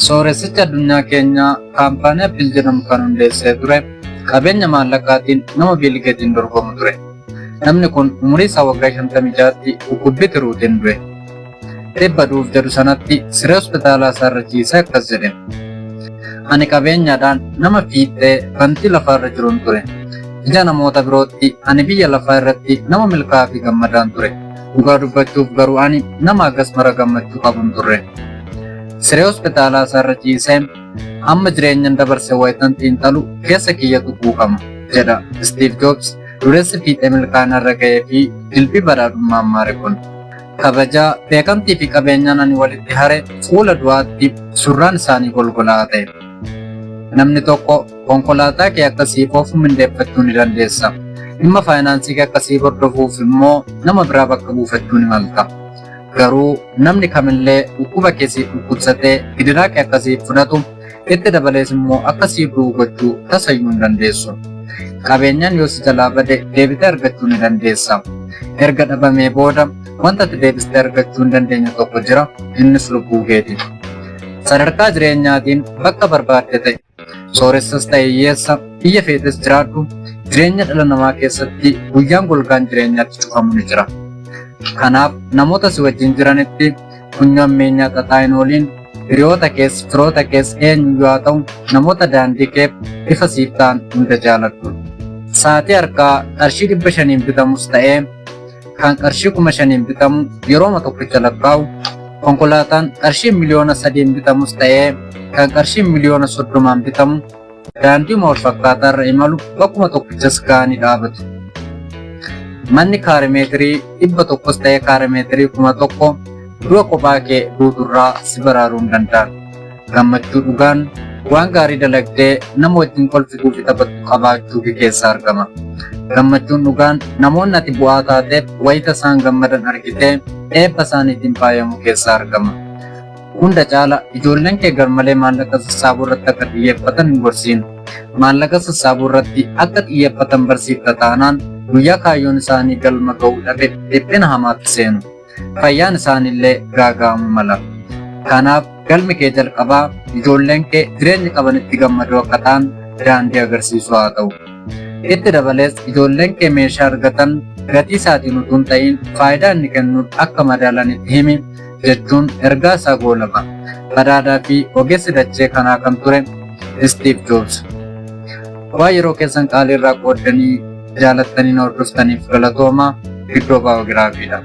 Sooressichi addunyaa keenyaa kaampaanii Apple jedhamu kan hundeessee ture qabeenya maallaqaatiin nama Biil Geetiin dorgomu ture. Namni kun umurii isaa waggaa 56tti dhukkubbii tiruutiin du'e. Dhibba du'uuf jedhu sanatti siree hospitaalaa isaarra ciisee akkas jedhe. Ani qabeenyaadhaan nama fiixee bantii lafaarra jiruun ture. Ija namoota birootti ani biyya lafaa irratti nama milkaa'aa fi gammadaan ture. Dhugaa dubbachuuf garuu ani nama akkas mara gammachuu qabuun turre. Siree hospitaalaa isaarra ciisee amma jireenyan dabarse wayitan xiinxalu keessa kiyyatu quuqama jedha Steve Jobs dureessi fiixee milkaa'ina irra ga'ee fi dilbii badhaadhummaa ammaare kun. Kabajaa, beekamtii fi qabeenyaan ani walitti hare fuula du'aatti surraan isaanii golgolaa ta'e. Namni tokko konkolaataa kee akka siif oofu mindeeffachuu ni dandeessa. Dhimma faayinaansii kee akka siif hordofuuf immoo nama biraa bakka buufachuu ni malta. Garuu namni kamillee dhukkuba kee siif dhukkubsatee gidiraa kee akka siif fudhatu itti dabalees immoo akka siif du'u gochuu tasayyuu hin dandeessu. Qabeenyaan yoo si jalaa bade deebitee argachuu ni dandeessa. Erga dhabamee booda wanta ati deebistee argachuu hin dandeenye tokko jira, innis lubbuu keeti. Sadarkaa jireenyaatiin bakka barbaadde ta'e, sooressas ta'e hiyyeessa, biyya feetes jiraadhu, jireenya dhala namaa keessatti guyyaan golgaan jireenyaatti cufamu ni jira. Kanaaf namoota si wajjin jiranitti funyoo ammeenyaa xaxaa hin ooliin, hiriyoota kees, firoota kees eenyuyyuu haa ta'u namoota daandii keef ifa siif ta'an hunda jaaladhu. Sa'aatii harkaa qarshii 500n bitamus ta'ee kan qarshii 5,000n bitamu yerooma tokkicha lakkaa'u, konkolaataan qarshii miliyoona 3n bitamus ta'ee kan qarshii miliyoona 30n bitamu daandiima wal fakkaataa irra imalu, bakkuma tokkichas ga'anii dhaabatu. Manni kaaremeetirii 100s ta'ee kaaremeetirii 1000 du'a kophaa kee duuturraa si baraaruu hin danda'an. Gammachuu dhugaan waan gaarii dalagdee nama wajjin kolfituu fi taphattu qabaachuu kee keessaa argama. Gammachuun dhugaan namoonni ati bu'aa taateef wayita isaan gammadan argitee eebba isaaniitiin faayamu keessaa argama. Hunda caala ijoolleen kee garmalee maallaqa sassaabuu irratti akka xiyyeeffatan hin gorsiin. Maallaqa sassaabuu irratti akka xiyyeeffatan barsiifta taanaan guyyaa kaayyoon isaanii galma ga'uu dhabe dhiphina hamaatti seenu. Fayyaan isaaniillee gaaga'amuu mala. Kanaaf galmi kee jalqabaa ijoolleen kee jireenya qabanitti gammadoo akka ta'an daandii agarsiisuu haa ta'u. Itti dabalees ijoolleen kee meeshaa argatan gatii isaatiin utuu hin ta'in faayidaa inni kennuun akka madaalanitti himi jechuun ergaa isaa goolaba. Badhaadhaa fi ogeessi dachee kanaa kan ture Steve Jobs. Waa yeroo keessan qaalii irraa qooddanii jaalattanii na hordoftaniif galatooma. Giddoo baayogiraafiidha.